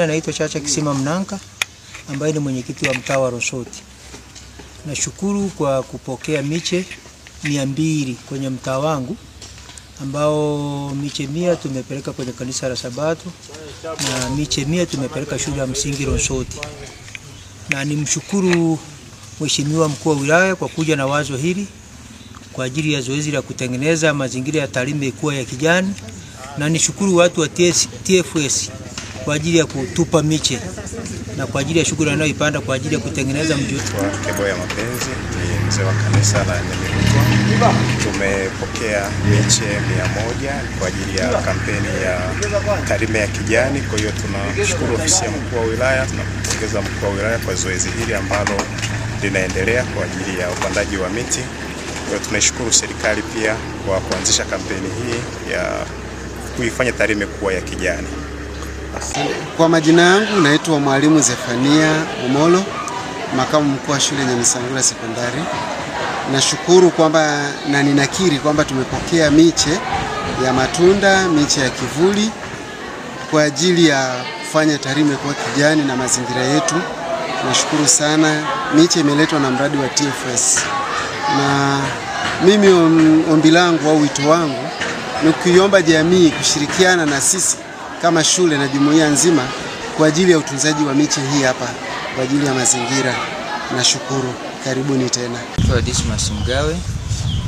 Naitwa Chacha Kisima Mnanka ambaye ni mwenyekiti wa mtaa wa Rosoti. Nashukuru kwa kupokea miche 200 kwenye mtaa wangu, ambao miche 100 tumepeleka kwenye kanisa la Sabato na miche 100 tumepeleka shule ya msingi Rosoti. Na nimshukuru Mheshimiwa mkuu wa wilaya kwa kuja na wazo hili kwa ajili ya zoezi la kutengeneza mazingira ya Tarime kuwa ya kijani, na nishukuru watu wa TFS kwa ajili ya kutupa miche na kwa ajili ya shughuli wanayoipanda kwa ajili ya kutengeneza mji wetu. Kebo ya Mapenzi ni mzee wa kanisa la Nyamirutwa. Tumepokea miche 100 kwa ajili ya kampeni ya Tarime ya kijani. Kwa hiyo tunashukuru ofisi ya mkuu wa wilaya, tunampongeza mkuu wa wilaya kwa zoezi hili ambalo linaendelea kwa ajili ya upandaji wa miti. Kwa hiyo tunashukuru serikali pia kwa kuanzisha kampeni hii ya kuifanya Tarime kuwa ya kijani. Kwa majina yangu naitwa Mwalimu Zefania Omolo, makamu mkuu wa shule Nyamisangura Sekondari. Nashukuru kwamba na ninakiri kwamba tumepokea miche ya matunda, miche ya kivuli kwa ajili ya kufanya Tarime kuwa kijani na mazingira yetu. Nashukuru sana, miche imeletwa na mradi wa TFS. Na mimi ombi langu au wito wangu ni kuiomba jamii kushirikiana na sisi kama shule na jumuiya nzima kwa ajili ya utunzaji wa miche hii hapa kwa ajili ya mazingira. Nashukuru, karibuni tena. Naitwa Dismas Mgawe,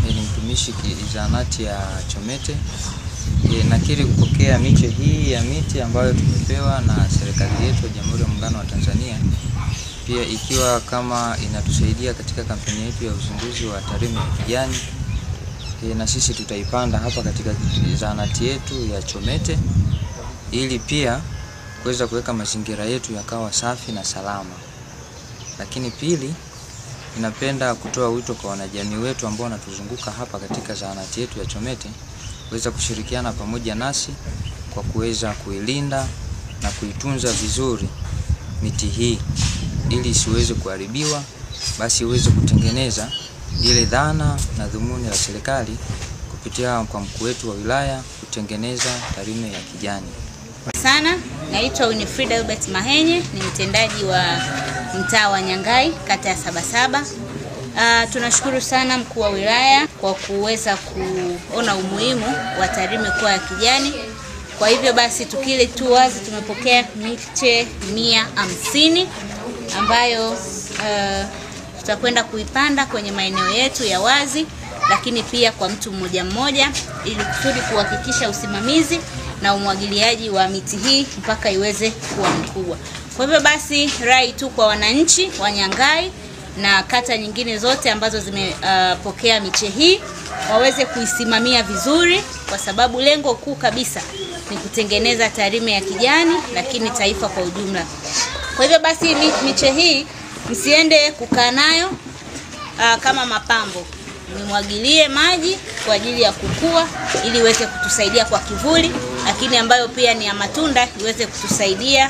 ni mtumishi zahanati ya Chomete. Nakiri kupokea miche hii ya miti ambayo tumepewa na serikali yetu ya Jamhuri ya Muungano wa Tanzania, pia ikiwa kama inatusaidia katika kampeni yetu ya uzinduzi wa Tarime ya kijani. Na sisi tutaipanda hapa katika zahanati yetu ya Chomete ili pia kuweza kuweka mazingira yetu yakawa safi na salama. Lakini pili, ninapenda kutoa wito kwa wanajamii wetu ambao wanatuzunguka hapa katika zahanati yetu ya Chomete kuweza kushirikiana pamoja nasi kwa kuweza kuilinda na kuitunza vizuri miti hii ili isiweze kuharibiwa, basi iweze kutengeneza ile dhana na dhumuni la serikali kupitia kwa mkuu wetu wa wilaya kutengeneza Tarime ya kijani. Sana, naitwa Winifrida Albert Mahenye, ni mtendaji wa mtaa wa Nyangai, kata ya Sabasaba. Tunashukuru sana mkuu wa wilaya kwa kuweza kuona umuhimu wa Tarime kuwa ya kijani. Kwa hivyo basi tukile tu wazi tumepokea miche 150 ambayo tutakwenda kuipanda kwenye maeneo yetu ya wazi, lakini pia kwa mtu mmoja mmoja, ili kusudi kuhakikisha usimamizi na umwagiliaji wa miti hii mpaka iweze kuwa mkubwa. Kwa hivyo basi rai tu kwa wananchi wa Nyangai na kata nyingine zote ambazo zimepokea miche hii waweze kuisimamia vizuri, kwa sababu lengo kuu kabisa ni kutengeneza Tarime ya kijani, lakini taifa kwa ujumla. Kwa hivyo basi miche hii msiende kukaa nayo kama mapambo. Nimwagilie maji kwa ajili ya kukua ili iweze kutusaidia kwa kivuli, lakini ambayo pia ni ya matunda iweze kutusaidia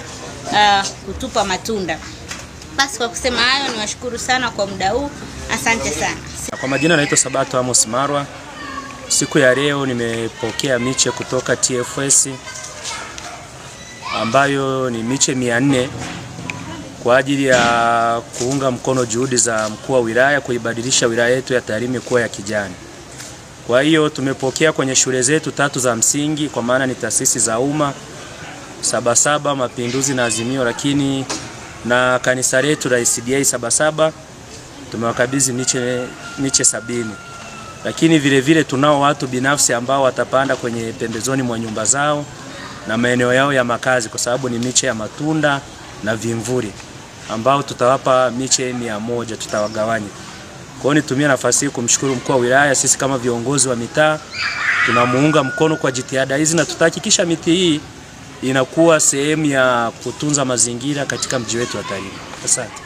kutupa matunda. Basi kwa kusema hayo, niwashukuru sana kwa muda huu. Asante sana. Kwa majina naitwa Sabato Amos Marwa. Siku ya leo nimepokea miche kutoka TFS ambayo ni miche 400 kwa ajili ya kuunga mkono juhudi za mkuu wa wilaya kuibadilisha wilaya yetu ya Tarime kuwa ya kijani. Kwa hiyo tumepokea kwenye shule zetu 3 za msingi, kwa maana ni taasisi za umma Sabasaba, Mapinduzi na Azimio, lakini na kanisa letu la ICDA Sabasaba tumewakabidhi miche 70. Lakini vile vile tunao watu binafsi ambao watapanda kwenye pembezoni mwa nyumba zao na maeneo yao ya makazi, kwa sababu ni miche ya matunda na vimvuri, ambao tutawapa miche 100 tutawagawanya. Kwa hiyo nitumie nafasi hii kumshukuru mkuu wa wilaya. Sisi kama viongozi wa mitaa tunamuunga mkono kwa jitihada hizi, na tutahakikisha miti hii inakuwa sehemu ya kutunza mazingira katika mji wetu wa Tarime. Asante.